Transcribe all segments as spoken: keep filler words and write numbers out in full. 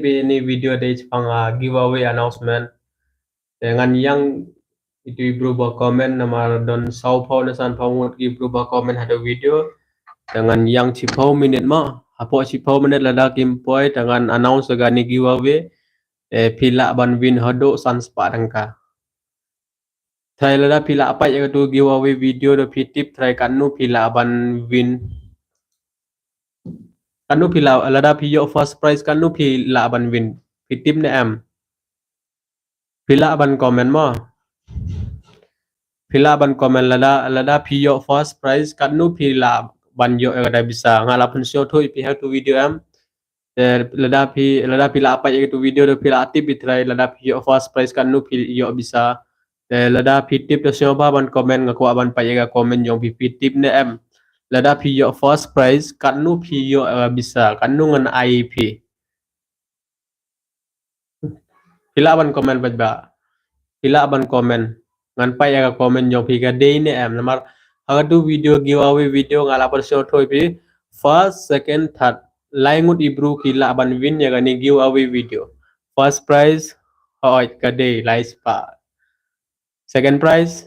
Ïa kane video dei shaphang, ah, giveaway announcement. Te ngan ïeng ïa itu i bru ba comment namar don saw phew ne san phew ngut ki bru ba comment ha katu video. Te ngan ïeng shiphew minit mo. Hapoh shiphew minit lada kim poi te ngan announce ïa kane giveaway. Te phi lah ban win haduh san spah tyngka. Trai lada phi lah peit ïa katu giveaway video da phi tip trai katno phi lah ban win. Katno phi lah, lada phi ïoh first prize katno phi lah ban win. Phi tip ne em? Phi lah ban comment mo. Phi lah ban comment lada, lada phi ïoh first prize katno phi lah ban ïoh ïa kata pisa. Nga la pynsngewthuh ïa phi ha katu video em. Te lada phi, lada phi lah peit ïa katu video te phi lah tip ïa trai lada phi ïoh first prize katno phi ïoh pisa. Te lada phi tip te sngewbha ban comment, nga kwah ban peit ïa ka comment jong phi, phi tip ne em. Lada phi ïoh first prize katno phi ïoh, eh, pisa, katno ngan ai phi. Phi lah ban comment bad ba. Phi lah ban comment. Ngan peit ïa ka comment jong phi ka dei ne em. Namar ha katu video giveaway video nga la pynsngewthuh ïa phi. First, second, third. Lai ngut i bru ki lah ban win ïa kane giveaway video. First prize, hooid ka dei lai spah. Second prize,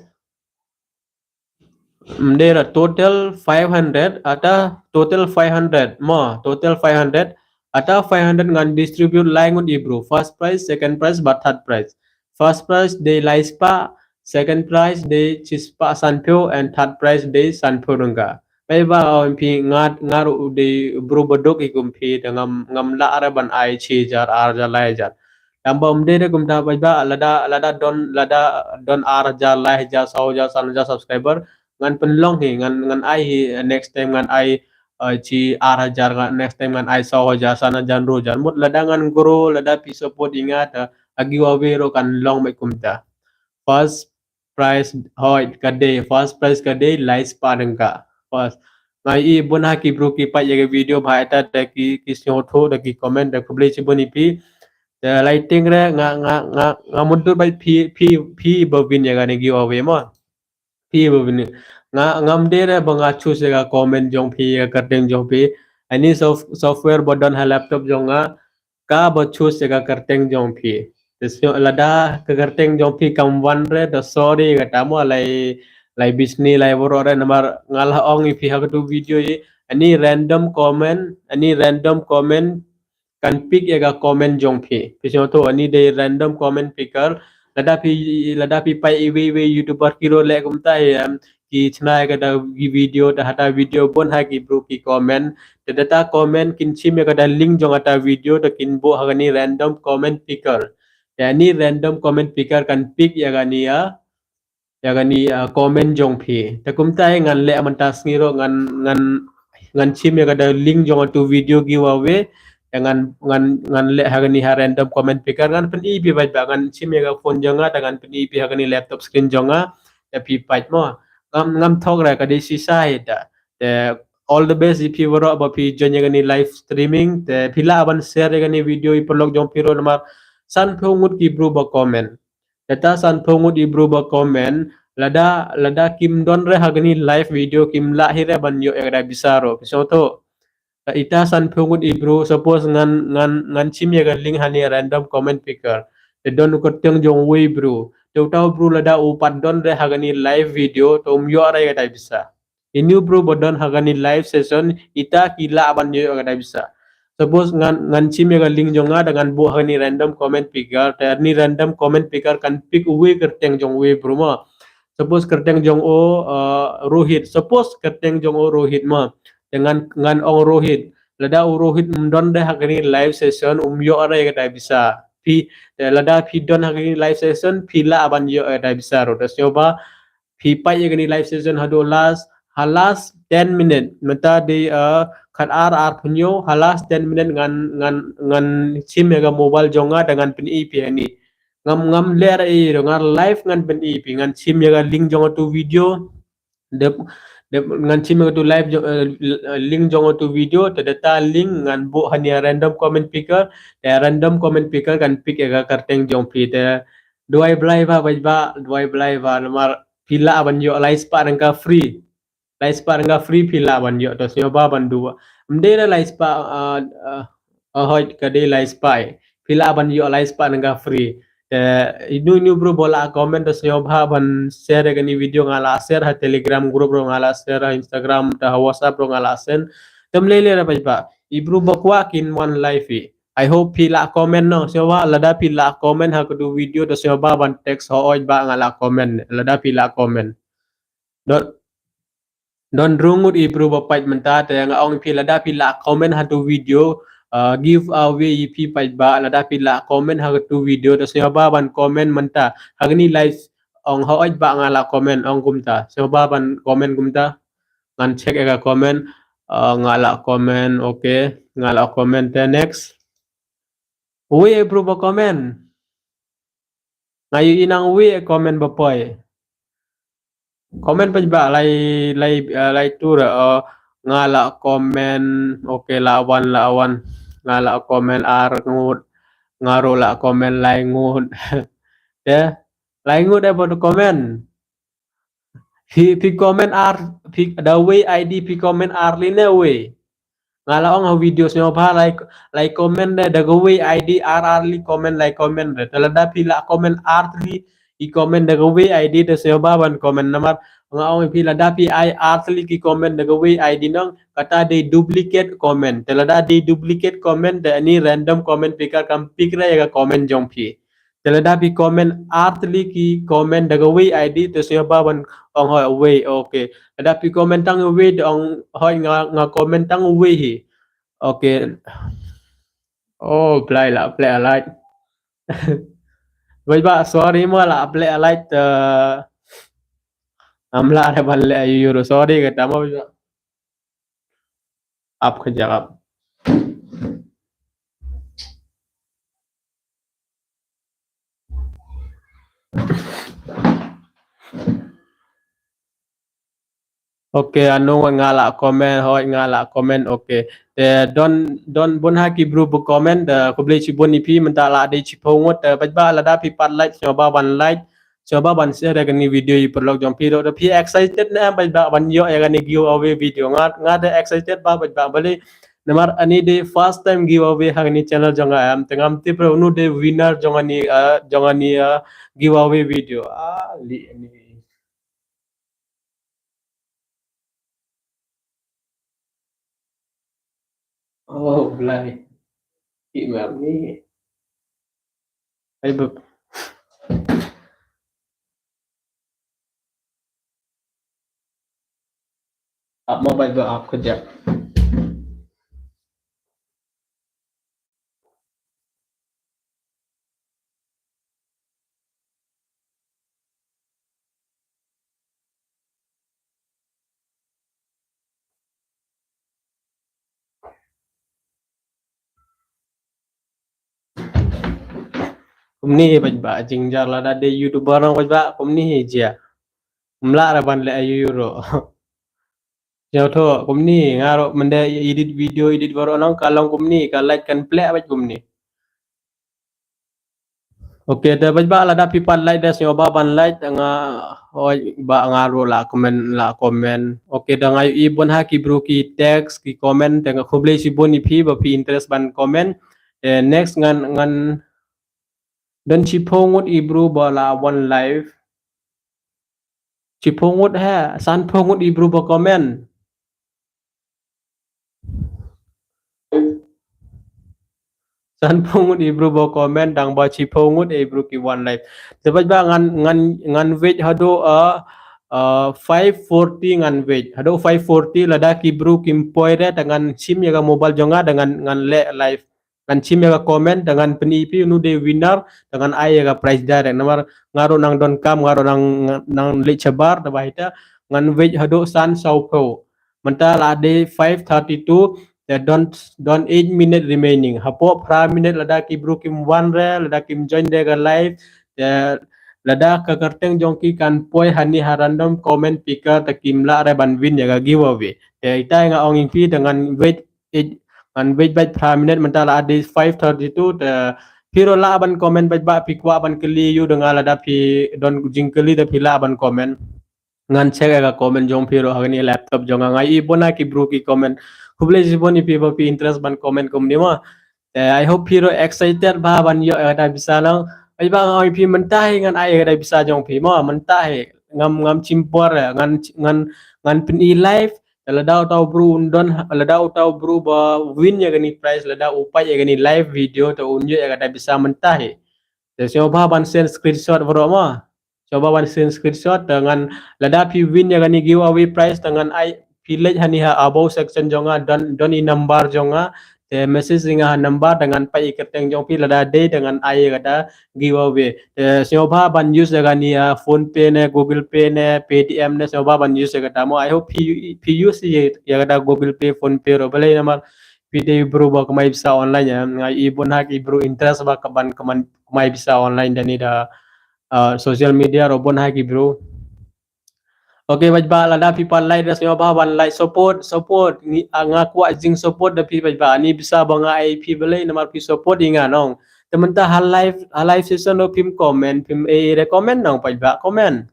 ym dei ra, total five hundred, ata total five hundred mo, total five hundred, ata five hundred ngan distribute lai ngut i bru. First prize, second prize bad third prize. First prize dei lai spah, second prize dei shi spah san phew and third prize dei san phew tyngka. Paidbah, ym phi, nga, nga ruh u dei bru ba duk i kum phi, te ngam, ngam lah re ban ai shi hajar, ar hajar, lai hajar. Tangba ym dei re kumta paidbah, lada, lada don, lada don ar hajar, lai hajar, saw hajar, san hajar subscriber, ngan pynlong hi, ngan, ngan ai hi, eh, next time ngan ai, eh, shi ar hajar, ngan, next time ngan ai saw hajar, san hajar, hynriew hajar. Mut lada ngan grow, lada phi support ïa nga te, ha giveaway ruh kan long beit kumta. First prize, hooid ka dei, first prize ka dei lai spah tyngka. First. Nga i bun ha ki bru ki peit ïa ka video ba ita da ki, ki sngewthuh da ki comment, da khublei shibun ïa phi. Te lai tieng re nga, nga, nga, nga mutdur bad phi, phi, phi ba win ïa kane giveaway mo. Phi ba win. Nga, ngam dei re ba nga choose ïa ka comment jong phi, ïa ka kyrteng jong phi. Ani sof-, software ba don ha laptop jong nga, ka ba choose ïa ka kyrteng jong phi. Te sngewbha lada ka kyrteng jong phi kam wan re, te sorry kata mo, lai, lai bishni, lai baroh re, namar nga la ong ïa phi ha katu video i, ani random comment, ani random comment kan pick ïa ka comment jong phi. Phi sngewthuh, ani dei random comment picker. Lada phi, lada phi peit iwei iwei YouTuber ki ruh leh kumta hi, em, ki shna ïa kata ki video, te hata video bun ha ki bru ki comment. Te data comment kin shim ïa kata link jong kata video, te kin buh ha kani random comment picker. Te ani random comment picker kan pick ïa kani, ïa, ïa kani, ah, comment jong phi. Te kumta hi ngan leh mynta sngi ruh ngan, ngan, ngan shim ïa kata link jong katu video giveaway. Te ngan, ngan, ngan leh ha kani ha random comment picker, ngan pyni phi bad ba ngan shim ïa ka phone jong nga, te ngan pyni phi ha kani laptop screen jong nga. Te phi peit mo. Ngam, ngam thok re, ka dei shisha hi ta. Te all the best ïa phi baroh ba phi join ïa kani live streaming. Te phi lah ban share ïa kani video ïa ki paralok jong phi ruh namar san phew ngut ki bru ba comment. Te ta san phew ngut i bru ba comment, lada, lada kim don re ha kani live video kim lah hi re ban ïoh ïa kata pisa ruh. Phi sngewthuh. Te ita san phew ngut i bru, suppose ngan, ngan, ngan shim ïa ka link hani random comment picker. Te don u kyrteng jong uwei bru. Te uta u bru lada u pat don re ha kani live video, te um ïoh re ïa kata pisa. Inu bru ba don ha kani live session, ita ki lah ban ïoh ïa kata pisa. Suppose ngan, ngan shim ïa ka link jong nga, te ngan buh ha kani random comment picker, te ani random comment picker kan pick uwei kyrteng jong uwei bru mo. Suppose kyrteng jong u, uh, Rohit. Suppose kyrteng jong u Rohit mo. Te ngan, ngan ong Rohit. Lada u Rohit um don re ha kani live session, um ïoh re ïa kata pisa. Phi, te lada phi don ha kani live session, phi lah ban ïoh ïa kata pisa ruh. Te sngewbha, phi peit ïa kani live session haduh last, ha last ten minute. Mynta dei, uh, khatar arphew hynñiew, ha last ten minute ngan, ngan, ngan shim ïa ka mobile jong nga, te ngan pyni phi hani. Ngam, ngam leh ei ruh, nga live ngan pyni phi, ngan shim ïa ka link jong katu video. Dep, dep, ngan shim ïa katu live jong, eh, link jong katu video, te data link ngan buh hani random comment picker, te random comment picker kan pick ïa ka kyrteng jong phi. Te duwai Blei ba, ba, ba, duwai Blei ba, namar phi lah ban ïoh lai spah tyngka free. Lai spah tyngka free phi lah ban ïoh, te sngewbha ban duwai. Ym dei re lai spah, uh, uh, uh, hooid ka dei lai spah. phi lah ban ïoh lai spah nangka free. Te inu inu bro ba la comment te sngewbha ban share ïa kane video, nga la share ha Telegram group ruh, nga la share ha Instagram, te ha WhatsApp ruh nga la send. Te ym lei lei re paidbah. I bro ba kwah kin wan live hi. I hope phi la comment noh. Sngewbha lada phi la comment ha katu video te sngewbha ban text hooid bah nga la comment. Lada phi la comment. Don, don rung ngut i bro ba pait mynta te nga ong phi lada phi la comment ha tu video, uh, giveaway i phi paidbah, lada phi la comment ha tu video te sngewbha ban comment mynta. Ha kane live ong hooid bah nga la comment ong kumta. Sngewbha ban comment kumta. Ngan check ïa ka comment. Uh, nga la comment, okay. Nga la comment te next. Uwei i bro ba comment. Nga ïohi nang uwei comment ba poi. Comment paidbah lai, lai, uh, lai tur, uh, nga la comment, okay, la wan, la wan. Nga la comment ar ngut. Nga ruh la comment lai ngut. Ya, lai ngut eh ba comment. Phi, phi comment ar, phi da wei I D phi comment ar li ne wei. Nga la ong ha video sngewbha lai, lai comment de da ka wei I D ar ar li comment lai comment de. Te lada phi la comment ar li i comment da ka wei I D te sngewbha ban comment namar nga ong phi lada phi ai ar li ki comment da ka wei I D nong kata dei duplicate comment. Te lada dei duplicate comment te ani random comment picker kam pick ra ïa ka comment jong phi. Te lada phi comment ar tylli ki comment da ka wei I D te sngewbha ban ong hooid wei, okay. Lada phi comment tang wei te ong hooid nga, nga comment tang wei hi. Okay. Oh, Blai la play a light. Wei ba sorry mo la play a light, uh, am la re ban le ayu euro sorry kata mo ba. Ap ka jagap. Okay, anu nga la comment, hooid nga la comment, okay. Te don, don bun ha ki bru bu comment, te khublei shibun ïa phi mynta la dei shiphew ngut, te paidbah lada phi pat like, sngewbha ban like, sngewbha ban share ïa kane video ïa paralok jong phi ruh, te phi excited ne em paidbah ban ïoh ïa kane giveaway video, nga, nga te excited ba paidbah balei, namar ani dei first time giveaway ha kane channel jong nga em, te ngam tip ruh unu dei winner jong ani, ah, jong ani, ah, giveaway video. Ah, li ani. Oh, Blai. Ki map ni. Ai bep. Ap mobile ba ap kejap. Kumne hi paidbah, jingjar lada dei YouTuber nang paidbah, kumne hi jia. Mlak ra ban leh ayu ruh. Jauh tho, kumne, nga ruh mende edit video, edit baroh nang ka long kumne, ka light kan plek bad kumne. Okay, te paidbah lada phi pat like te sngewbha ban like, nga, oi, ba nga ruh la comment, la comment. Okay, te nga ïohi bun ha ki bru ki text, ki comment, te nga khublei shibun ïa phi, ba phi interest ban comment. Te next ngan, ngan, don shiphew ngut i bru ba la wan live. Shiphew ngut ha, sanphew ngut i bru ba comment. Sanphew ngut i bru ba comment, tang ba shiphew ngut i bru ki wan live. Te paidbah ngan, ngan, ngan wait haduh, uh, uh, five forty ngan wait. Haduh five forty lada ki bru kim poi re, te ngan shim ïa ka mobile jong nga, te ngan, ngan leh live. Ngan shim ïa ka comment, te ngan pyni ïa phi unu dei winner, te ngan ai ïa ka prize direct. Namar nga ruh nang donkam, nga ruh nang, nang leit shabar, te ba hita, ngan wait haduh san sawphew. Mynta la dei five thirty-two, te don, don eight minute remaining. Hapoh phra minute lada ki bru kim wan re, lada kim join re ka live, te lada ka kyrteng jong ki kan poi hani ha random comment picker, te kim lah re ban win ïa ka giveaway. Te ita nga ong ïa phi, te ngan wait, eh, ngan wait bad phra minute, mynta la dei five thirty-two, te phi ruh lah ban comment bad ba phi kwah ban kylli ïa u da nga, lada phi don jingkylli te phi lah ban comment. Ngan check ïa ka comment jong phi ruh ha kane laptop jong nga, nga ïohi bun ha ki bru ki comment. Khublei shibun ïa phi ba phi interest ban comment kumne mo. Te I hope phi ruh excited bha ban ïoh ïa kata pisa nong. Ai ba nga ong ïa phi mynta hi ngan ai ïa kata pisa jong phi mo, mynta hi. Ngam, ngam chim por, eh, ngan, ngan, ngan pyni live. Te lada uta u bru un don, lada uta u bru ba win ïa kani prize, lada u peit ïa kani live video te un ïoh ïa kata pisa mynta hi. Te sngewbha ban send screenshot bro mo. Sngewbha ban send screenshot te ngan, lada phi win ïa kani giveaway prize te ngan ai, phi leit hani ha about section jong nga, don, don i number jong nga. Te message ïa nga ha number te ngan peit ïa ka kyrteng jong phi, lada dei te ngan ai ïa kata giveaway. Te sngewbha ban use ïa kani, ah, PhonePe ne, Google Pay ne, Paytm ne, sngewbha ban use ïa kata mo. I hope phi, phi use ïa, ïa kata Google Pay, PhonePe ruh. Balei namar phi dei bru ba kamai pisa online ïa. Nga i bun ha ki bru interest ba ka ban, ka ban kamai pisa online da ni da, ah, social media ruh bun ha ki bru. Okay, bad ba lada phi pan like da sngewbha ban like, support, support. Ngi, ah, nga kwah jing support da phi bad ba. Ni pisa ba nga ai phi balei namar phi support ïa nga nong. Te mynta ha live, ha live session ruh phim comment, phim, eh, recommend nong bad ba, comment.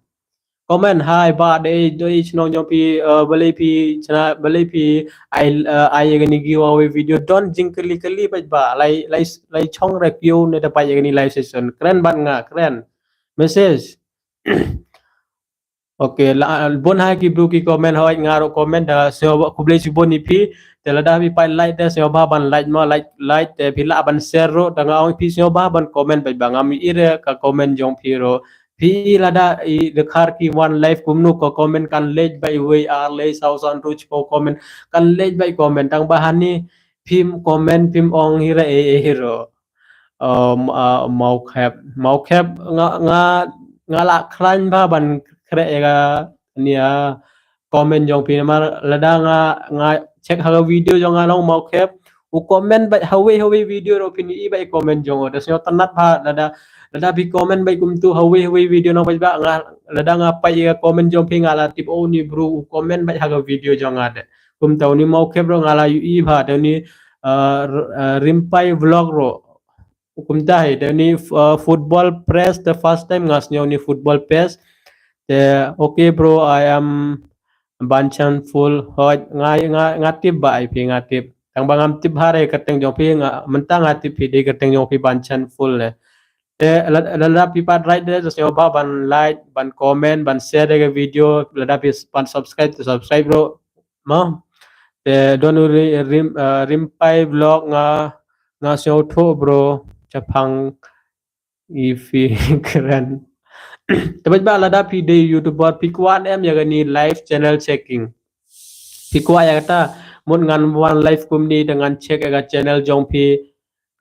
Comment, hai ba dei, dei chnong jong phi, eh, balei phi chna, balei phi ai, eh, ai ïa kani giveaway video, don jingkylli kylli bad ba. Lai, lai, lai chong review ne da peit ïa kani live session. Kren bad nga, kren. Message. Okay, la, bun ha ki bru ki comment, hoi nga ruh comment da, sngewbha khublei shibun ïa phi. Te lada phi peit like te sngewbha ban like mo, like, like te phi lah ban share ruh, te nga ong phi sngewbha ban comment bad ba ngam i re ka comment jong phi ruh. Phi lada i dkhar ki wan live kumno ka comment kan leit bad iwei ar lei saw san ruh chiphew comment kan leit bad comment tang ba hani phim comment phim ong hi re e, e hi ruh. Um, uh, Mawkhep, Mawkhep nga, nga, nga la khlaiñ bha ban khreh ïa ka nia comment jong phi namar lada nga, nga check ha ka video jong nga long Mawkhep u comment bad hawei hawei video ruh phin i bad comment jong u. Da sngewtynnat bha lada, lada phi comment bad kumtu hawei hawei video nong bad ba nga, lada nga peit ïa ka comment jong phi nga la tip o ni bru u comment bad ha ka video jong nga de. Kumta u ni Mawkhep ruh nga la ïohi bha, te u ni, uh, r-, uh, Rimpai Vlog ruh. Kumta hi, te u ni, uh, Football Press, the first time nga sngew ni Football Press. Te, okay bro, I am Banchan full. Hoi, nga, nga, nga tip ba ai phi nga tip. Tang ba ngam tip ha re kyrteng jong phi nga, mynta nga tip phi dei kyrteng jong phi Banchan full le. Te, la, la, la phi pat right de, sngewbha ban like, ban comment, ban share de ka video, lada phi s-, ban subscribe, te subscribe bro. Mo. Te don u ri-, rim, uh, Rimpai Vlog nga, nga sngewthuh bro. Chaphang i phi kren. Te bad ba lada phi dei YouTuber phi kwah ne em ïa kani live channel checking. Phi kwah ïa kata mut ngan wan live kumni te ngan check ïa ka channel jong phi.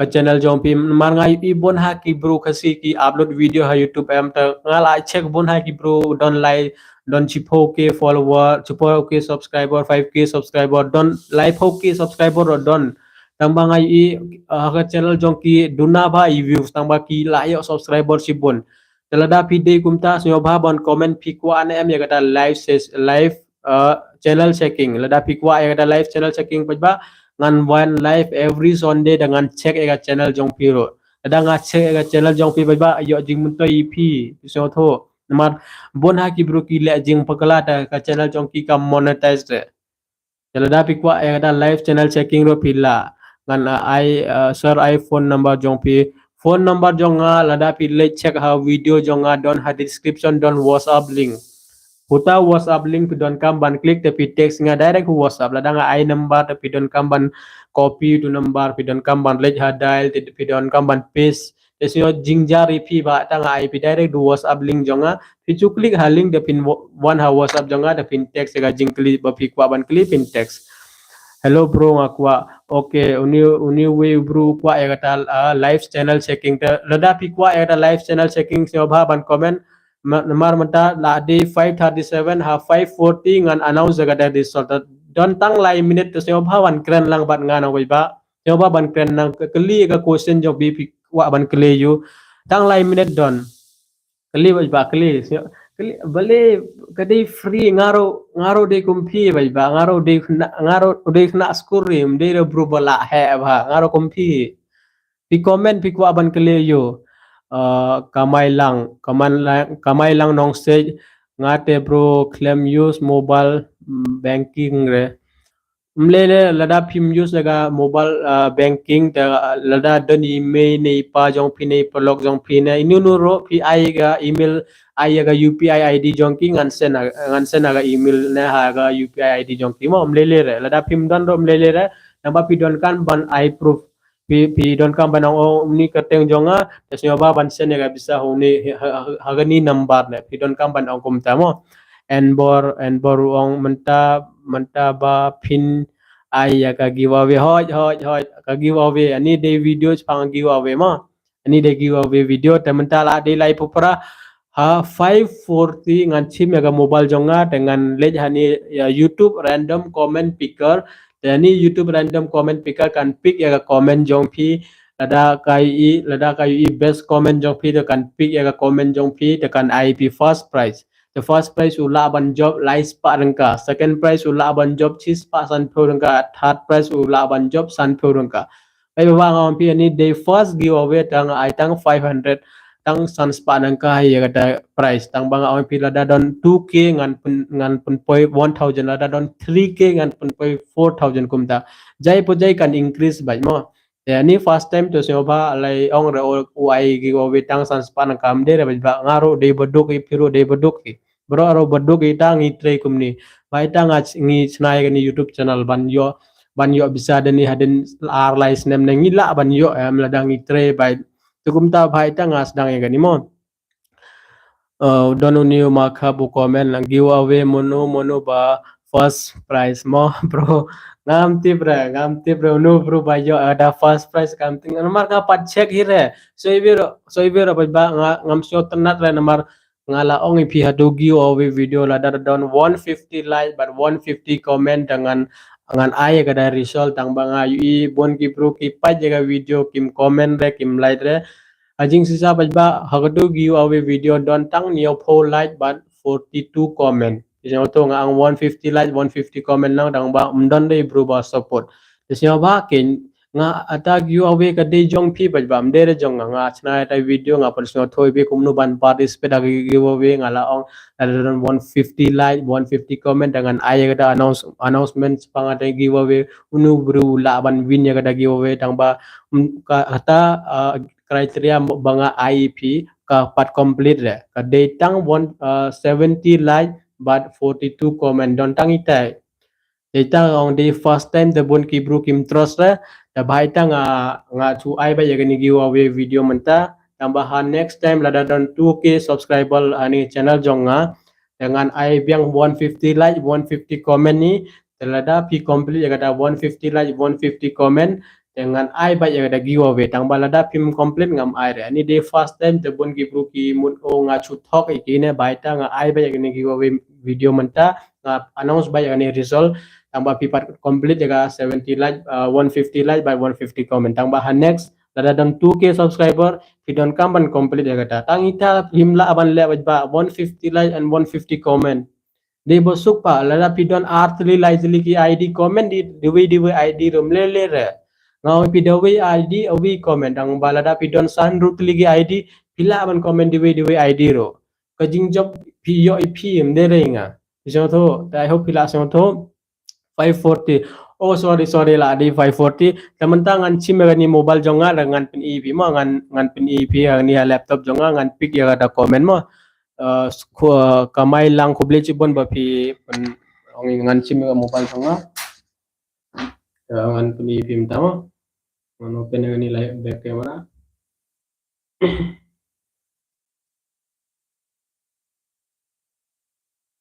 Ka channel jong phi namar nga i bun ha ki bru Khasi ki upload video ha YouTube em te nga la check bun ha ki bru don lai, don chiphew K follower, chiphew K subscriber, five K subscriber, don laiphew K subscriber ruh don. Tang ba nga i, uh, ha ka channel jong ki duna bha i views tang ba ki la ïoh subscriber shibun. Te lada phi dei kumta sngewbha ban comment phi kwah ne em ïa kata live ses-, live, uh, channel checking. Lada phi kwah ïa kata live channel checking bad ba ngan wan live every Sunday da ngan check ïa ka channel jong phi ruh. Lada nga check ïa ka channel jong phi bad ba ïoh jingmyntoi ïa phi, phi sngewthuh. Namar bun ha ki bru ki leh jingpakla te ka channel jong ki kam monetize te. Te lada phi kwah ïa kata live channel checking ruh phi lah. Ngan, uh, ai, uh, share ai phone number jong phi. Phone number jong nga lada phi leit check ha video jong nga don ha description don WhatsApp link. Uta WhatsApp link phi donkam ban click te phi text nga direct ha WhatsApp. Lada nga ai number te phi donkam ban copy utu number, phi donkam ban leit ha dial, te phi donkam ban paste. Te sngewbha jingjar ïa phi ba tang ai phi direct da WhatsApp link jong nga. Phi ju click ha link da phin wa-, wan ha WhatsApp jong nga da phin text ïa ka jingkylli ba phi kwah ban kylli phin text. Hello bro nga kwah. Okay, uni, uni wei bro kwah ïa kata, ah, live channel checking te. Lada phi kwah ïa kata live channel checking sngewbha ban comment. Ma-, namar mynta la dei five thirty-seven ha five forty ngan announce ïa kata result. Don tang lai minit te sngewbha ban kren lang bad nga nang wei ba. Sngewbha ban kren nang kylli ka question jong phi phi kwah ban kylli ïa u. Tang lai minit don. Kylli bad ba kylli. Sngewbha kylli balei ka dei free nga ruh, nga ruh dei kum phi bad ba nga ruh dei khynnah, nga ruh dei khynnah skul rim dei ruh bru ba la heh ba nga ruh kum phi. Phi comment phi kwah ban kylli ïa u. Uh, Kamai Lang, Kamai Lang, Kamai Lang Nongsiej, nga te bro khlem use mobile, mm, banking re. Mlei lei, lada phim use ïa ka mobile, ah, banking, te, ah, lada don i mei ne i pa jong phi ne i paralok jong phi ne inu inu ruh, phi ai ïa ka email, ai ïa ka U P I I D jong ki, ngan send, ngan send ïa ka email ne ha ka U P I I D jong ki mo. Mlei lei re, lada phim don ruh mlei lei re, naba phi donkam ban ai proof. Phi, phi donkam ban ong, oh, uni ka kyrteng jong nga, te sngewbha ban send ïa ka pisa ha uni, ha, ha, ha kani number ne. Phi donkam ban ong kumta mo. Enbor, Enbor u ong mynta, mynta ba phin ai ïa ka giveaway. Hooid, hooid, hooid. Ka giveaway, ani dei video shaphang giveaway mo. Ani dei giveaway video, te mynta la dei laiphew phra. Ha five forty ngan shim ïa ka mobile jong nga, te ngan leit hani ïa YouTube random comment picker. Te ani YouTube random comment picker kan pick ïa ka comment jong phi. Lada ka ïohi, lada ka ïohi best comment jong phi, te kan pick ïa ka comment jong phi, te kan ai phi first prize. Te first prize u lah ban jop lai spah tyngka. Second prize u lah ban jop shi spah sanphew tyngka. Third prize u lah ban jop sanphew tyngka. Ai ba nga ong phi ani dei first giveaway, tang ai tang five hundred, tang san spah tyngka ïa kata prize. Tang ba nga ong phi lada don two K ngan pyn, ngan pynpoi one thousand, lada don three K ngan pynpoi four thousand kumta. Jai po jai kan increase bha mo. Te ani first time to sngewbha lai ong re u ai giveaway tang san spah tyngka, ym dei re bha, nga ruh dei baduk i, phi ruh dei baduk i. Baroh ruh baduk i, tang ngi trei kumne. Bha ita nga ch-, ngi chna ïa kani YouTube channel ban ïoh, ban ïoh pisa dani hadien ar lai snem ne ngi lah ban ïoh em lada ngi trei bha. Te kumta bha ita nga sdang ïa kani mo. Uh, don uni u ma kha bu comment lang giveaway mano mano ba first prize mo bro. Ngam tip re, ngam tip re uni bro ba ïoh ada first prize kam ting. Namar nga pat check hi re. So iwi ro, so iwi ro ba nga ngam sngewtynnat re namar nga la ong ïa phi ha tu giveaway video lada don one fifty like bad one fifty comment te ngan, ngan ai ïa ka da result tang ba nga ïohi bun ki bru ki peit ïa ka video kim comment re kim like re. Ha jingshisha bad ba ha ka tu giveaway video don tang hynñiewphew like bad forty two comment. Ki jong to nga ang one fifty like one fifty comment nang tang ba ym don dei bru ba support. Te sngewbha kin nga ata giveaway ka dei jong phi bad ba ym dei re jong nga, nga chna ata video nga pyn sngewthuh ïa phi kumno ban participate ha ka giveaway nga la ong lada don one fifty like one fifty comment te ngan ai ïa kata announce, announcement shaphang ata giveaway unu bru lah ban win ïa kata giveaway tang ba, mm, ka, kata, uh, criteria ba nga ai ïa phi ka pat complete re ka dei tang one, uh, seventy like bad forty two comment don tang itai. Ita nga ong dei first time te bun ki bru kim trust re. Te bha ita nga, nga chu ai bha ïa kani giveaway video mynta. Tang ba ha next time lada don two K subscriber ha ni channel jong nga. Te ngan ai biang one fifty like, one fifty comment ni. Te lada phi complete ïa kata one fifty like, one fifty comment. Te ngan ai bha ïa kata giveaway. Tang ba lada phim complete ngam ai re. Ani dei first time te bun ki bru ki mut o nga chu thok ïa kine bha ita nga ai bha ïa kani giveaway video mynta. Nga announce bha ïa kani result tang ba phi pat complete ïa ka seventy like, uh, one fifty like bad one fifty comment tang ba ha next lada don two K subscriber phi donkam ban complete ïa kata tang ita phim lah ban leh bad ba one fifty like and one fifty comment. Dei ba suk pa lada phi don ar tylli lai tylli ki ID comment dei, dei wei dei wei ID ruh ym lei lei re. Nga ong phi dei wei ID, wei comment tang ba lada phi don san ruh tylli ki ID phi lah ban comment dei wei dei wei ID ruh. Ka jingjop phi ïoh ïa phi ym dei re nga. Phi sngewthuh, te I hope phi lah sngewthuh. Five forty. Oh, sorry, sorry, la dei five forty. Te mynta ngan shim ïa kani mobile jong nga, ngan pyni ïa phi mo, ngan, ngan pyni ïa phi ïa kani ha laptop jong nga, ngan pick ïa kata comment mo. Uh, kamai lang khublei shibun ba phi pyn, ong ngan shim ïa ka mobile jong nga. Uh, ngan pyni ïa phi mynta mo. Ngan open ïa kani live back camera.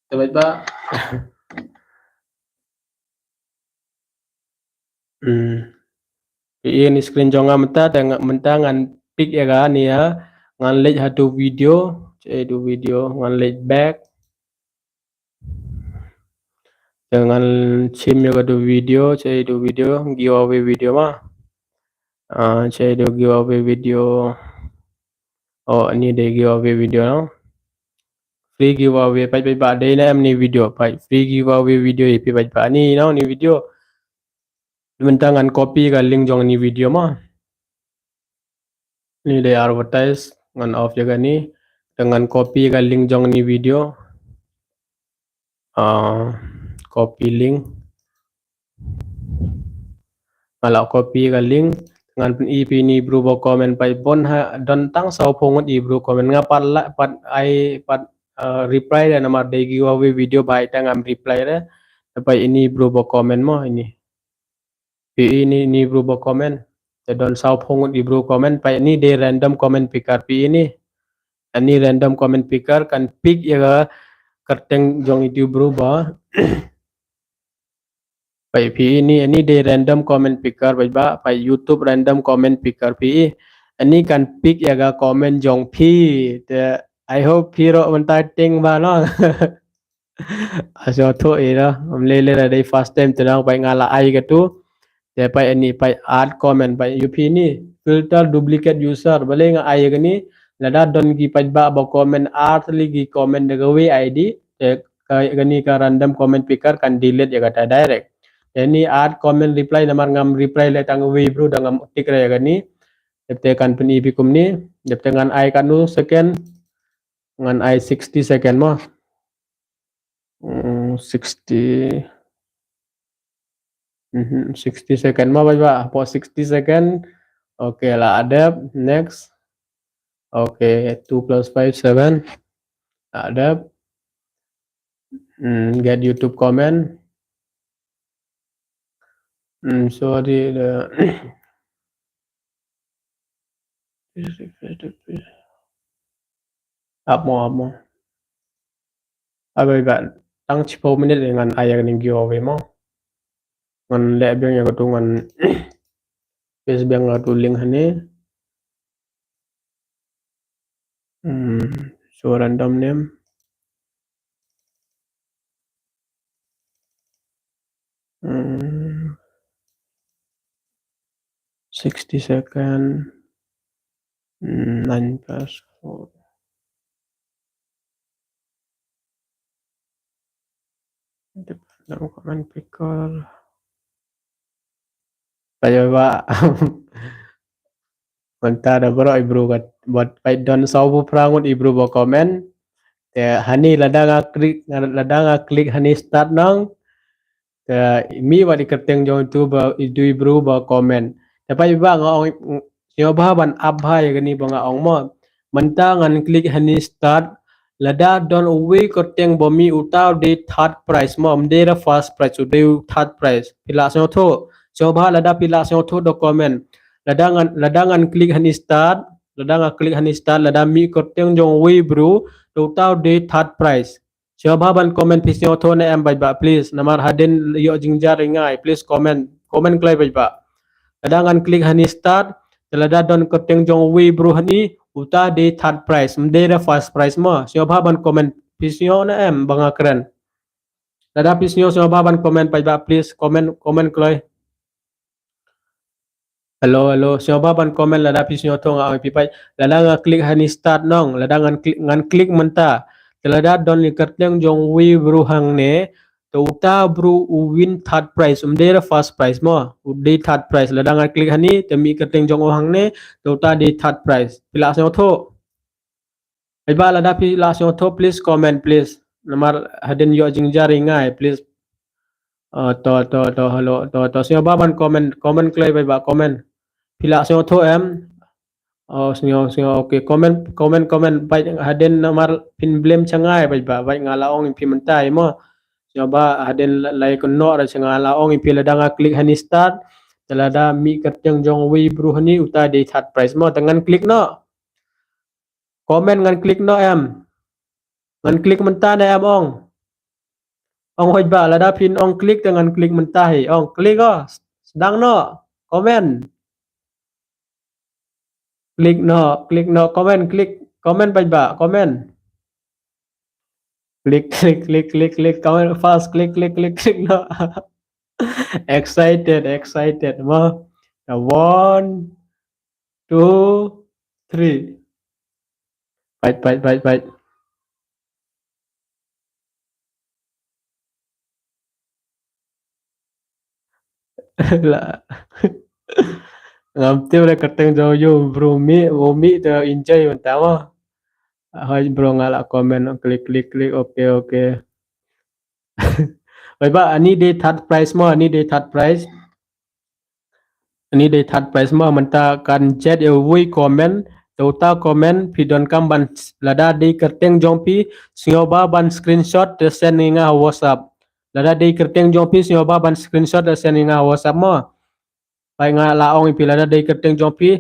Te bad ba. Hmm. Phi i ni screen jong nga mynta, te nga, mynta ngan pick ïa kani ïa, ngan leit ha tu video, che tu video, ngan leit back. Te ngan shim ïa katu video, che tu video, giveaway video ma. Ah, che tu giveaway video. Oh, ni dei giveaway video no. Free giveaway, peit peit ba dei na em ni video, peit free giveaway video ïa phi peit ba ni no ni video. Mynta ngan copy ka link jong ni video ma. Ni dei advertise, ngan off ïa kani. Te ngan copy ka link jong ni video. Ah, copy link. Nga la copy ka link, ngan pyni phi ine i bru ba comment, pait bun ha, don tang sawphew ngut i bru comment. Nga pat la, pat ai, pat, uh, reply da namar dei giveaway video ba ita ngam reply da. Pait ine i bru ba comment mo ine. Phi ine, ine i bru ba comment. Te don sawphew ngut i bru comment, pait ine dei random comment picker, phi ine. Ine random comment picker kan pick ïa ka kyrteng jong itu i bru ba. Pait phi ine, ine dei random comment picker, pait ba, pait YouTube random comment picker phi. Ine kan pick ïa ka comment jong phi. Te I hope phi ruh mynta teng ba no. Asho tho ira, am lele ra dei first time te dang pait nga la ai katu. Te pait ine, pait add comment, pait ïa phi ine filter duplicate user. Balei nga ai kane, lada don ki paidbah ba comment ar tylli ki comment da kawei I D, te ka, kane ka random comment picker kan delete ïa kata direct. Te ine add comment reply, namar ngam reply leh tang wei bru da ngam tick re ïa kane. Te kan pyni phi kumne, te ngan ai katno second, ngan ai sixty second mo. Mm, sixty. Mhm, sixty second mo, bye bye. Hapoh sixty second. Okay, la dep. Next. Okay, two plus five, seven. La dep. Mm, get YouTube comment. Mm, sorry, the Ap mo, ap mo. Abai ba tang shiphew minit ngan ai ïa kane giveaway mo. Ngan leh biang ïa katu, ngan paste biang ïa katu link hangne. Hmm, so random name. Hmm. Sixty second. Hmm, nine plus four. Dalam comment picker. Pait ba. Mynta da baroh i bru kat, bad pait don sawphew phra ngut i bru ba comment. Te hangne lada nga click, lada nga click hangne start nang. Te mih bad i kyrteng jong itu ba, itu i bru ba comment. Te pait ba nga ong, sngewbha ban ap bha ïa kane ba nga ong mo. Mynta ngan click hangne start. Lada don uwei kyrteng ba mih, uta u dei third prize mo, ym dei da first prize, u dei u third prize. Phi lah sngewthuh. Sngewbha lada phi lah sngewthuh da comment. Lada ngan, lada ngan click hangne start, lada nga click hangne start, lada mih kyrteng jong uwei bru, te uta u dei third prize. Sngewbha ban comment, phi sngewthuh ne em paidbah, please. Namar hadien ïoh jingjar ïa ngi, please comment. Comment kloi paidbah. Lada ngan click hangne start, te lada don kyrteng jong uwei bru hangne, uta dei third prize, ym dei da first prize mo. Sngewbha ban comment, phi sngewthuh ne em ba nga kren. Lada phi sngewthuh, sngewbha ban comment paidbah, please comment, comment kloi. Hello, hello. Sngewbha ban comment lada phi sngewthuh, nga ong ïa phi pait. Lada nga click hangne start nong, lada ngan click, ngan click mynta. Te lada don i kyrteng jong uwei bru hangne, te uta bru u win third prize, ym dei da first prize mo, u dei third prize. Lada ngan click hangne, te mih kyrteng jong u hangne, te uta dei third prize. Phi lah sngewthuh. Paidbah lada phi lah sngewthuh, please comment, please. Namar hadien ïoh jingjar ïa ngi, please. Uh, to, to, to, hello, to, to, sngewbha ban comment, comment kloi paidbah, comment. Phi lah sngewthuh em. Oh, sngew, sngew, okay, comment, comment, comment, pait hadien namar phin blame sha ngi paidbah, pait nga la ong ïa phi mynta mo. Sngewbha hadien la, la ïakynnoh re sha nga, la ong ïa phi lada nga click hangne start, te lada mih kyrteng jong uwei bru hangne uta dei third prize mo, te ngan click noh. Comment ngan click noh em. Ngan click mynta ne em ong. Ong hoi ba, lada phin ong click te ngan click mynta hi. Ong click oh. Sdang noh. Comment. Click noh, click noh, comment, click. Comment paidbah, comment. Click, click, click, click, click, comment fast, click, click, click, click noh. Excited, excited mo. One, two, three. Pait, pait, pait, pait. La. Ngam tip re kyrteng jong u bru mih, u mih te enjoy mynta mo. Hoi bro, nga la comment, click, click, click, okay, okay. Paidbah, ani dei third prize mo, ani dei third prize. Ani dei third prize mo, mynta kan jot ïa uwei comment, to uta comment phi donkam ban, lada dei kyrteng jong phi, sngewbha ban screenshot te send ïa nga ha WhatsApp. Lada dei kyrteng jong phi sngewbha ban screenshot te send ïa nga ha WhatsApp mo. Peit nga la ong ïa phi lada dei kyrteng jong phi.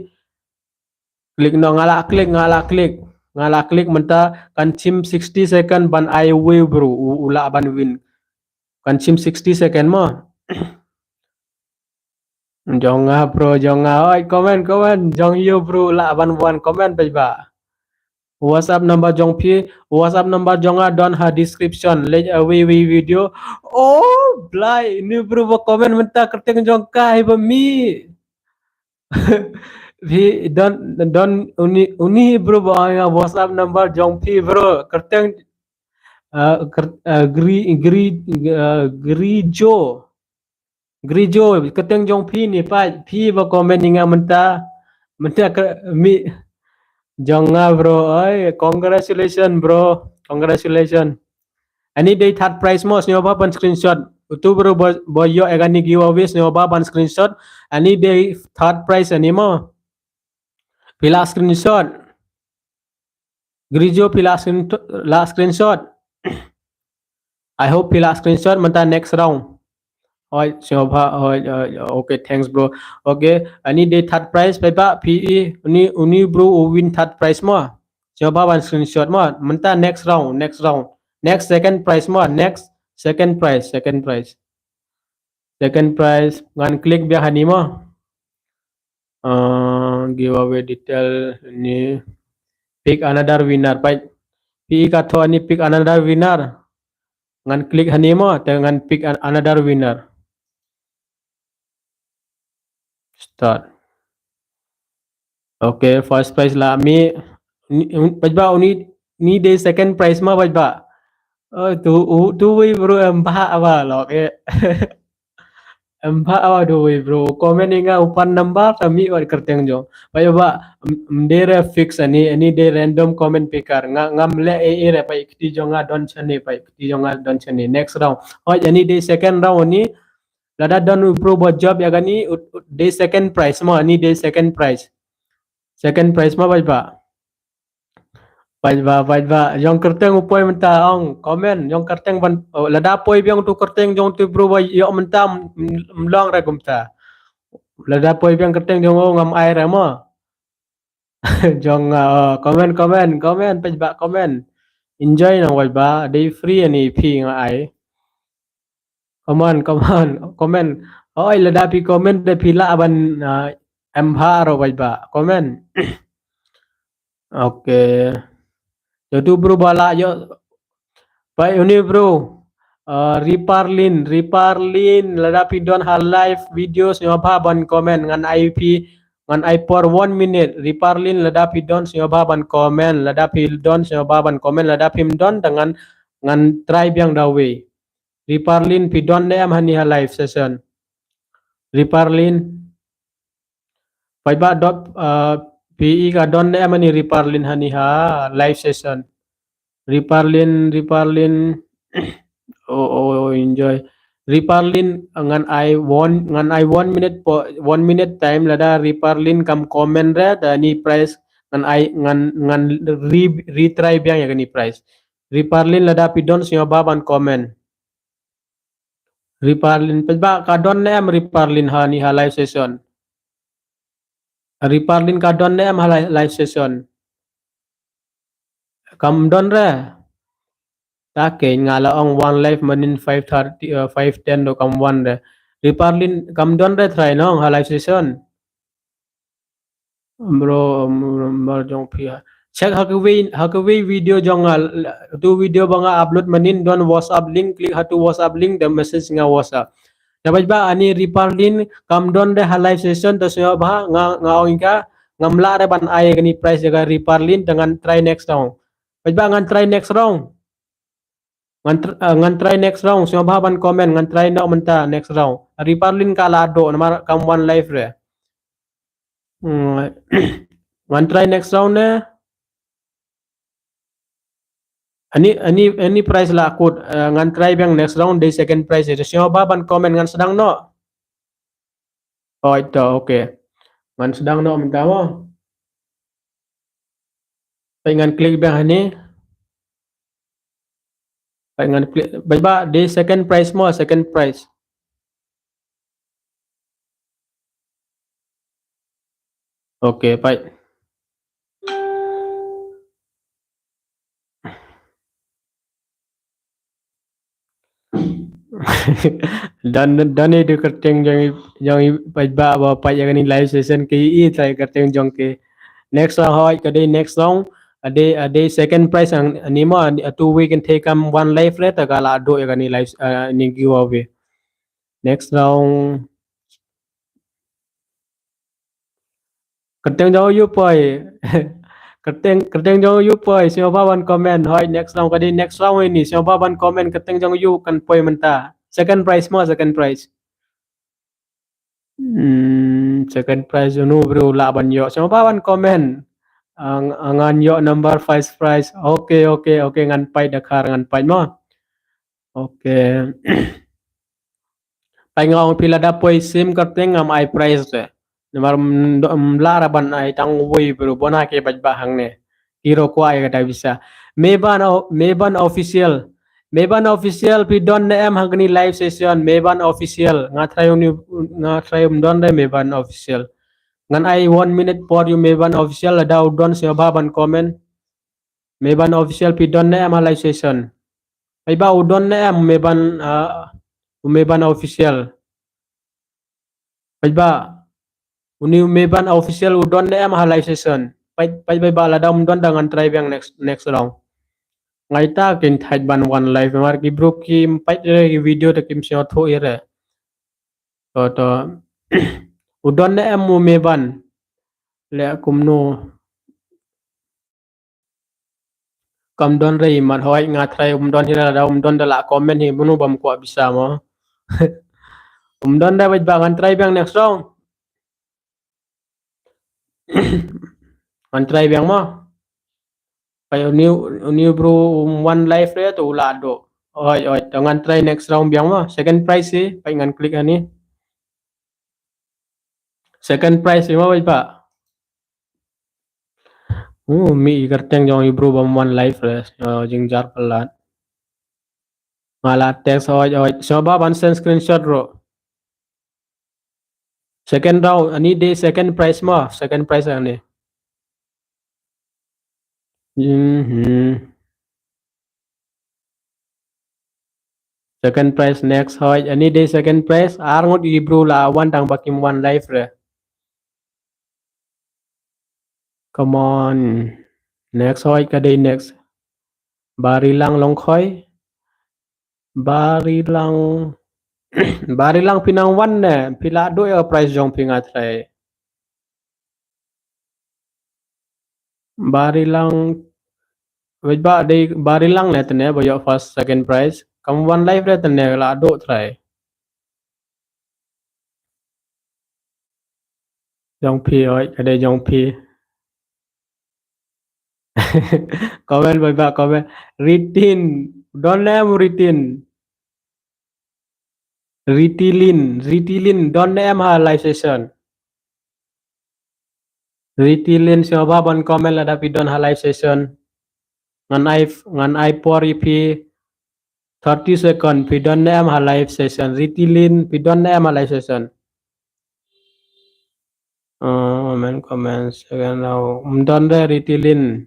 Klik noh, nga la klik, nga la klik. Nga la klik mynta kan shim sixty second ban ai uwei bro u, u lah ban win. Kan shim sixty second mo. Jong nga bro, jong nga. Oi, comment, comment. Jong ïa u bro lah ban wan comment paidbah. WhatsApp number jong phi, WhatsApp number jong nga don ha description. Leit, uh, wei wei video. Oh, Blai, ni bro ba comment mynta kyrteng jong ka hi ba mi. Phi don, don uni, uni bro ba nga WhatsApp number jong phi bro. Kyrteng, uh, kyr-, uh, gri, gri, uh, grijo. Grijo, kyrteng jong phi ni peit, phi ba comment ïa nga mynta, mynta ka mi jong nga bro, oi, congratulations bro, congratulations. Ani dei third prize mo, sngewbha ban screenshot. Utu bro ba, ba ïoh ïa kani giveaway sngewbha ban screenshot. Ani dei third prize ani mo. Phi lah screenshot. Grijo phi lah screen, lah screenshot. I hope phi lah screenshot mynta next round. Hoi, sngewbha, hoi, hoi, okay, thanks bro. Okay, ani dei third prize paidbah phi i, uni, uni bro u win third prize mo. Sngewbha ban screenshot mo. Mynta next round, next round. Next second prize mo, next second prize, second prize. Second prize, ngan klik biang hani mo. Uh, giveaway detail ni, pick another winner. Peit, phi i ka thoh ani pick another winner. Ngan klik hani mo, te ngan pick an-, another winner. Start. Okay, first prize lah mi, ni, paidbah uni, ni dei second prize mo paidbah. Oh, tu, u, tu wei bro em bah ba lok eh. Em bah ba tu wei bro. Comment ïa nga u pan number ta mi wat kyrteng jong. Paidbah, em, em dei re fix ani, ani dei random comment picker. Nga, ngam leh eh eh re peit kti jong nga don shane, peit kti jong nga don shane. Next round. Hoi ani dei second round ani. Lada don u bro ba jop ïa kani, u, u, dei second prize mo, ani dei second prize. Second prize mo paidbah. Paidbah, paidbah, jong kyrteng u poi mynta ong, comment, jong kyrteng ban, oh, lada poi biang tu kyrteng jong tu bro ba ïoh mynta m-, m-, mlong re kumta. Lada poi biang kyrteng jong u ngam ai re mo. Jong, uh, comment, comment, comment, paidbah comment. Enjoy nang paidbah, dei free ani phi nga ai. Comment, comment, comment. Oi, lada phi comment da phi lah ban, uh, em bah ro paidbah. Comment. Okay. Jatu bro ba lah ïoh. Peit uni bro. Uh, Riparlin, Riparlin, lada phi don ha live video sngewbha ban comment ngan ai phi, ngan ai por one minute. Riparlin lada phi don sngewbha ban comment, lada phi don sngewbha ban comment, lada phim don te ngan, ngan try biang da wei. Riparlin phi don ne em hani ha live session. Riparlin. Paidbah dot, uh, phi i ka don ne em ani Riparlin hani ha live session. Riparlin, Riparlin. Oh, oh, oh, enjoy. Riparlin ngan ai one, ngan ai one minute po, one minute time lada Riparlin kam comment re, da ni prize ngan ai, ngan, ngan re, retry biang ïa kani prize. Riparlin lada phi don sngewbha ban comment. Riparlin, paidbah ka don ne em Riparlin hani ha live session. Riparlin ka don ne em ha li-, live session. Kam don re. Ta ke nga la ong one live manin five thirty, uh, five ten do kam wan re. Riparlin kam don re try nong ha live session. Bro, um, mar jong phi ha. Check ha kawei, ha kawei video jong nga, tu video ba nga upload manin don WhatsApp link, klik ha tu WhatsApp link, da message nga WhatsApp. Da paidbah ani Riparlin kam don de ha live session, da sngewbha nga, nga ong ïa ka, ngam lah re ban ai kani prize ïa ka Riparlin, da ngan try next round. Paidbah ngan try next round. Ngan tr-, uh, ngan try next round, sngewbha ban comment, ngan try noh mynta next round. Riparlin ka la doh namar kam wan live re. Hmm. Ngan try next round ne. Ani, ani, ani prize la kut, uh, ngan try biang next round dei second prize. Sngewbha ban comment ngan sdang noh. Hooid to, okay. Ngan sdang noh mynta mo. Peit ngan click biang hangne. Peit ngan click. Peit ba dei second prize mo, second prize. Okay, peit. Don, don i da kyrteng jong i, jong i paidbah ba peit ïa kane live session, ki i trai kyrteng jong ki. Next round, hooid, ka dei next round. A dei, a dei second prize hangne mo, a tu wi kynthei kam wan live re, te ka la duh ïa kane live, ah, kane giveaway. Next round. Kyrteng jong u poi. Kyrteng, kyrteng jong u poi. Sngewbha ban comment. Hooid, next round ka dei next round ïa ini. Sngewbha ban comment kyrteng jong u kan poi mynta. Second prize mo, second prize. Hmm, second prize uno briew lah ban ïoh. Sngewbha ban comment. Ang, ngan ïoh number first prize. Okay, okay, okay. Ngan peit da khar, ngan peit mo. Okay. Peit nga ong phi lada poi sim kyrteng ngam ai prize te. Namar ym, ym lah ra ban ai tang uwei briew, bun ha ki paidbah hangne. Ki ruh kwah ïa kata pisa. Meban o-, Meban Official. Meban Official phi don ne em ha kane live session. Meban Official. Nga trai uni, nga trai um don re Meban Official. Ngan ai one minute por ïa u Meban Official, lada u don sngewbha ban comment. Meban Official phi don ne em ha live session. Paidbah u don ne em Meban, ah, u Meban Official. Paidbah, uni u Meban Official u don ne em ha live session. Peit, peit paidbah lada um don da ngan trai biang next, next round. Nga ita kin thait ban wan live namar ki briew kim peit re ki video te kim sngewthuh ïa re. To, to. U don ne em u Meban. Leh kumno. Kam don re i mat, hooid nga trai um don hi, lada um don da lah comment hi, mano bym kwah pisa mo. Um don da, paidbah, ngan trai biang next round. Ngan trai biang mo. Peit uni, uni briew um wan live re to u la duh. Hooid, hooid, to ngan trai next round biang mo. Second prize hi, peit ngan click hangne. Second prize hi mo paidbah. Uh, mih i kyrteng jong i briew bym wan live re. Ïa, jingjar palat. Nga la text, hooid, hooid. Sngewbha ban send screenshot ruh. Second round, ani dei second prize mo, second prize ani. Mhm. Second prize next, hooid. Ani dei second prize, ar ngut i briew la wan tang ba kim wan live re. Come on. Next, hooid, ka dei next. Barilang Longkhoi. Barilang. Barilang phi nang wan ne, phi la duh ïa prize jong phi nga trai. Barilang, wait ba dei Barilang ne tene ba ïoh first, second prize. Kam wan live re tene la duh trai. Jong phi, oi, ka dei jong phi. Comment, paidbah, comment. Ritin, don ne em Ritin? Ritilin, Ritilin, don ne em ha live session? Ritilin, sngewbha ban comment lada phi don ha live session. Ngan ai, ngan ai por ïa phi thirty second, phi don ne em ha live session. Ritilin, phi don ne em ha live session? Uh, comment, comment, second round. Um don re Ritilin.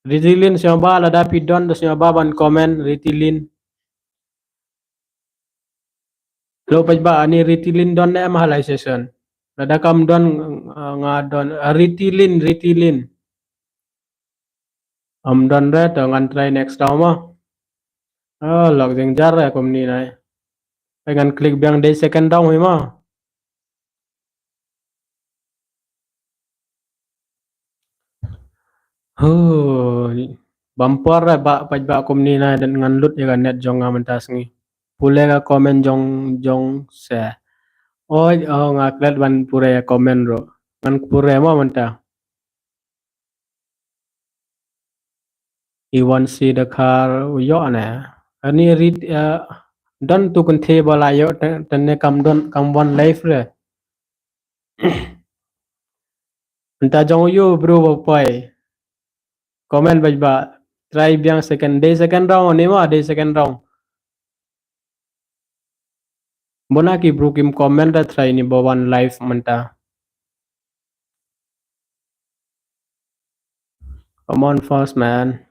Ritilin, sngewbha lada phi don, sngewbha ban comment, Ritilin. Lo paidbah, ani Ritilin don ne em ha live session? Lada kam don, uh, nga don, uh, Ritilin, Ritilin. Ym don re, to ngan try next round mo. Oh, lok jingjar re kumne nai. Ngan click biang dei second round hi mo. Huh, bam por re ba paidbah kumne nai, don ngan lut ïa ka net jong nga mynta sngi. Pule ka comment jong, jong se. Oi, oh, nga klet ban pule comment ruh. Ngan pule mo mynta. Iwan si da khar u ïoh ne. Ani rit, eh, don tu kynthei ba la ïoh te, tene kam don, kam wan live re. Mynta jong u bro ba poi. Comment bad ba try biang second, dei second round ni ma, dei second round. Bun na ki bro kim comment da try ni ba wan live mynta. Come on fast man.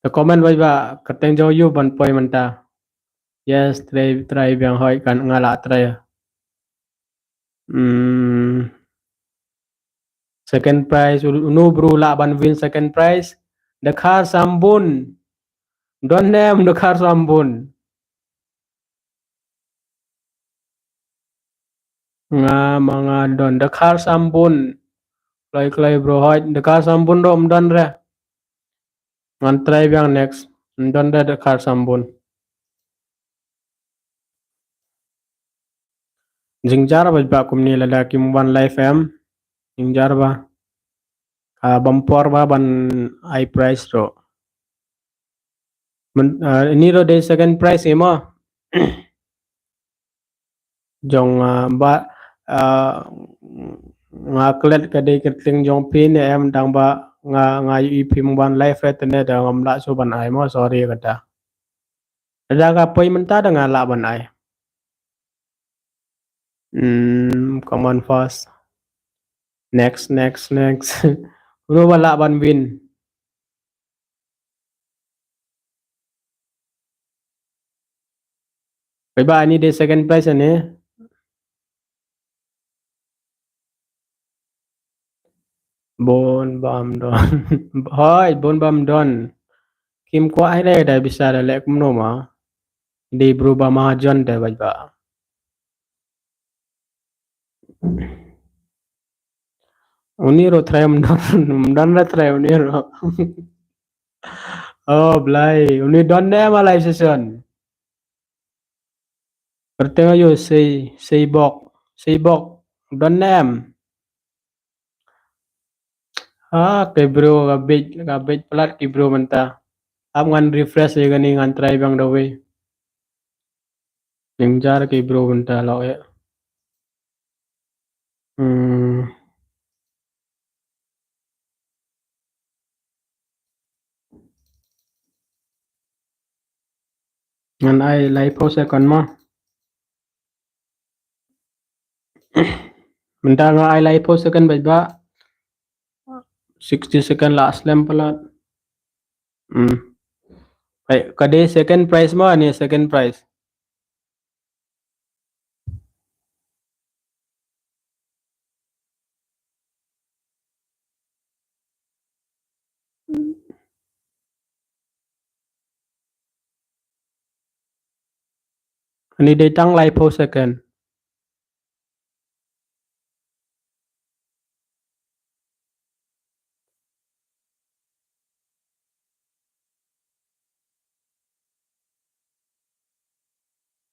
Te comment bad ba kyrteng jong u ban poi mynta. Yes, try, try biang hoi kan nga la try. Hmm. Second prize, u-, uno bro lah ban win second prize. Dkhar Sambun. Don ne em Dkhar Sambun? Nga ma nga don. Dkhar Sambun. Kloi kloi bro hoi. Dkhar Sambun ruh ym don re. Ngan try biang next. Ym don re Dkhar Sambun. Jynjar bad ba kumne lada kim wan live em. Jynjar ba. Ka bam por ba ban ai prize ruh. Men, ah, ini ruh dei second prize ema. Jong, ah, ba, ah, nga klet ka dei kyrteng jong phi ne em, tang ba nga, nga ïohi phim wan live re te ne da ngam lah shuh ban ai mo, sorry kata. Da ka poi mynta da nga lah ban ai. Hmm, come on fast. Next, next, next. Uno ba lah ban win. Bad ba ani dei second prize ani. Bun bam don. Hoi, bun bam don. Kim kwah ai re da bisa da leh kumno ma. Dei bro ba mahajon da bad ba. Uni ruh try ym don, ym don re try uni ruh. Oh, Blai, uni don ne em a live session. Kyrteng aïu sei, sei bok, sei bok, don ne em. Ha, ki bro, ka bit, ka bit palat ki bro mynta. Ap ngan refresh ïa kane ngan try biang da wei. Jynjar ki bro mynta lok eh. Hmm. Ngan ai laiphew second mo. Mynta nga ai laiphew second bad ba. Sixty second la slem palat. Hmm. Ai, ka dei second prize mo, ani second prize. Ani dei tang laiphew second.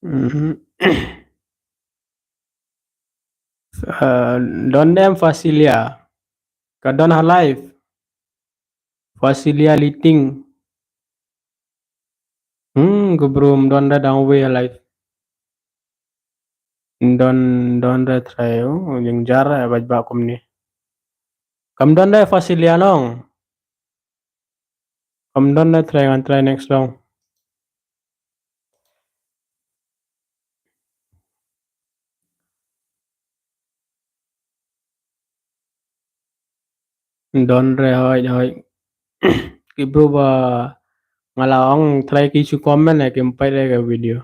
Mhm. Ah, don ne em Fasilia. Ka don ha live. Fasilia Liting. Hmm, ka bro ym don re dang wei ha live. Don, don re try, oh, jynjar, eh, bad ba kumne. Kam don re Fasilia nong. Kam don re try, ngan try next round. Don re hoi, hoi. Ki bro ba nga la ong try ki shu comment eh, kim peit re ka video.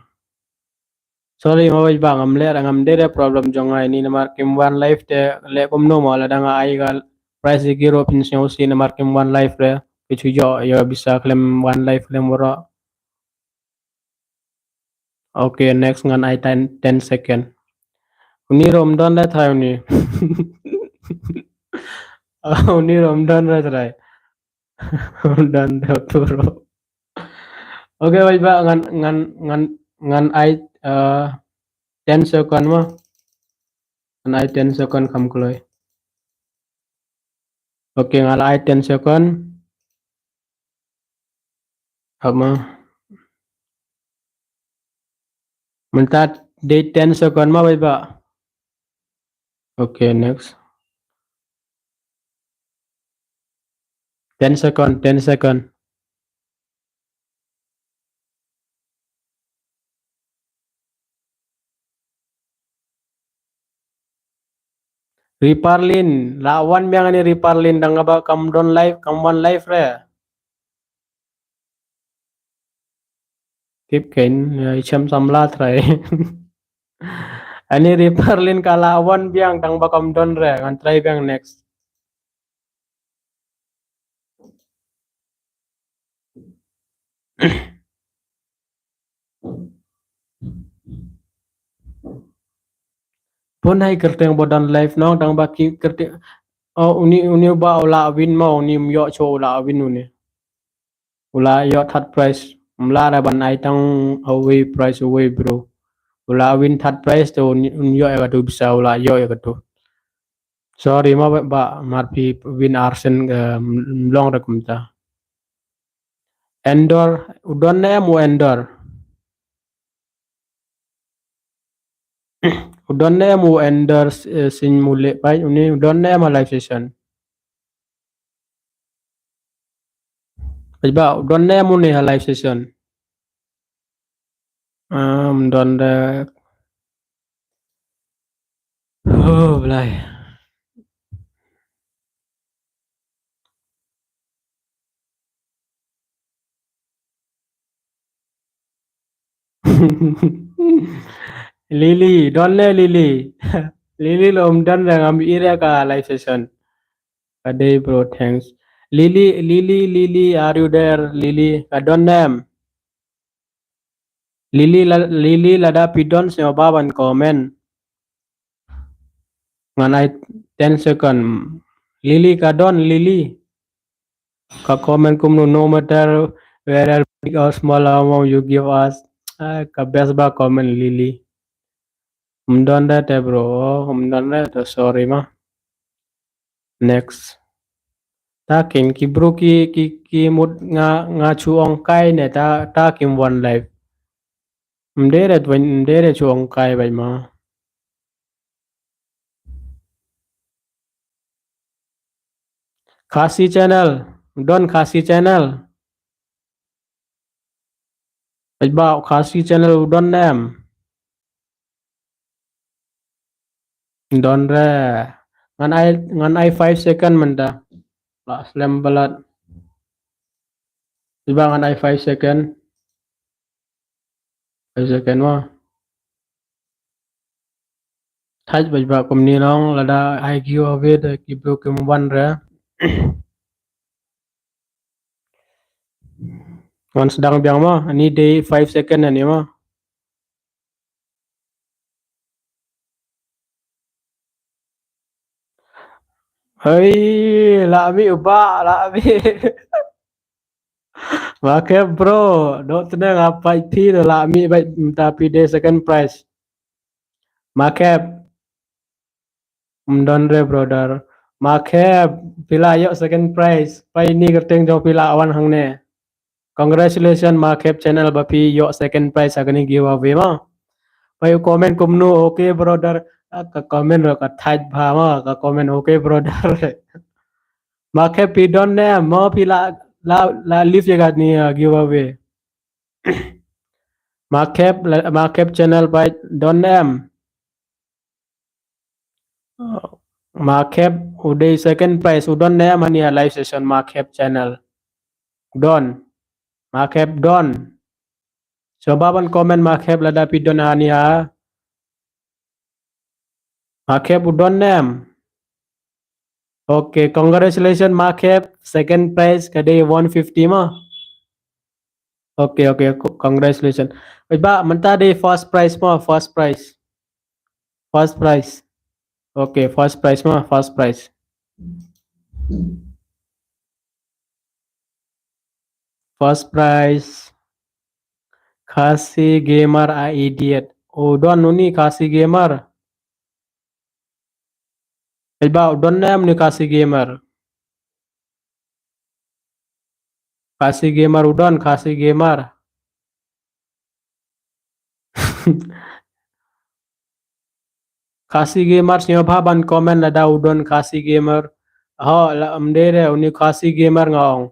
Sorry mo bad ba ngam leh, ngam dei re problem jong nga ini namar kim wan live te leh kumno mo lada nga ai ka prize ki ruh phin sngewsih namar kim wan live re. Ki shu ïoh ïa bisa khlem wan live khlem waroh. Okay, next ngan ai ten, ten second. Uni ruh ym don re try uni. Uni ruh ym don re try. Ym don re try. Okay, bad ba ngan, ngan, ngan, ngan ai, uh, ten second mo. Ngan ai ten second kham kloi. Okay, nga la ai ten second. Hap ma. Mynta dei ten second ma bad ba. Okay, next. Ten second, ten second. Riparlin, la wan biang ani Riparlin, dang ba kam don live, kam wan live re. Tip kein, ïa, i chem samla trai. Ani Riparlin ka la wan biang, dang ba kam don re, ngan trai biang next. Pun hai kyrteng ba don live noh, dang ba ki kyrteng. Oh, uni, uni ba u la win mo, uni um ïoh shuh u la win uni. U la ïoh third prize. Um lah ra ban ai tang uwei prize uwei bro. U la win third prize te un, un ïoh ïa katu pisa, u la ïoh ïa katu. Sorry mo ba, ba mar phi win arsien, eh, mlong ra kumta. Endor, u don ne em u Endor? U don ne em u Endor, eh, Sing Mule pai, uni u don ne em ha live session? Pai ba, u don ne em uni ha live session? Um, don de. Oh, Blai. Lily, don ne Lily? Lily lom don ne, ngam ïohi re ka live session. Ka dei bro, thanks. Lily, Lily, Lily, are you there? Lily, ka don ne em? Lily la, Lily lada phi don sngewbha ban comment. Ngan ai ten second. Lily ka don, Lily. Ka comment kumno, no matter whether big or small amount you give us. Ah, ka best ba comment Lily. Ym don da te bro, ym don da te, sorry ma. Next. Ta kin ki bro ki, ki, ki mut nga, nga shu ong kai ne ta, ta kim wan live. Ym dei re, ym dei re shu ong kai bai ma. Khasi channel, don Khasi channel. Bai ba Khasi channel u don ne em? Don re. Ngan ai, ngan ai five second mynta. La slem palat. Bai ba ngan ai five second. Five second ma. Thait bai ba kumne long, lada ai giveaway da ki bro kim wan re. Ngan sdang biang ma, ani dei five second ani ma. Hei, la mih u ba, la mih. Ma Khep bro, dok tne nga pait phi, la mih bait, mynta phi dei second prize. Ma Khep. Ym don re brother. Ma Khep, phi la ïoh second prize. Pai ni kyrteng jong phi la wan hangne. Congratulations Ma Khep channel ba phi ïoh second prize ha kane giveaway ma. Pai u comment kumno, okay brother. Ah, ka comment ruh ka thait bha ma, ka comment okay brother. Ma Khep phi don ne em, ma phi la, la, la live ïa kane, ah, giveaway. Ma Khep, la, Ma Khep channel pai don ne em. Ma Khep u dei second prize, u don ne em hani ha live session Ma Khep channel? U don. Ma Khep don. Sngewbha ban comment Ma Khep lada phi don hani ha. Ma Khep u don ne em? Okay, congratulations Ma Khep, second prize ka dei one fifty ma. Okay, okay, co-, congratulations. Oi ba, mynta dei first prize ma, first prize. First prize. Okay, first prize ma, first prize. First prize. Khasi Gamer a idiot. U don uni Khasi Gamer. Oi ba, u don ne em uni Khasi Gamer? Khasi Gamer u don, Khasi Gamer. Khasi Gamer, sngewbha ban comment lada u don Khasi Gamer. Ho, la em dei re, uni Khasi Gamer nga ong.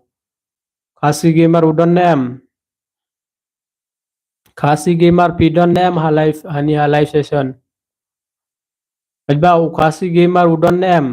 Khasi Gamer u don ne em? Khasi Gamer phi don ne em ha live, hani ha live session? Ba u Khasi Gamer u don ne em?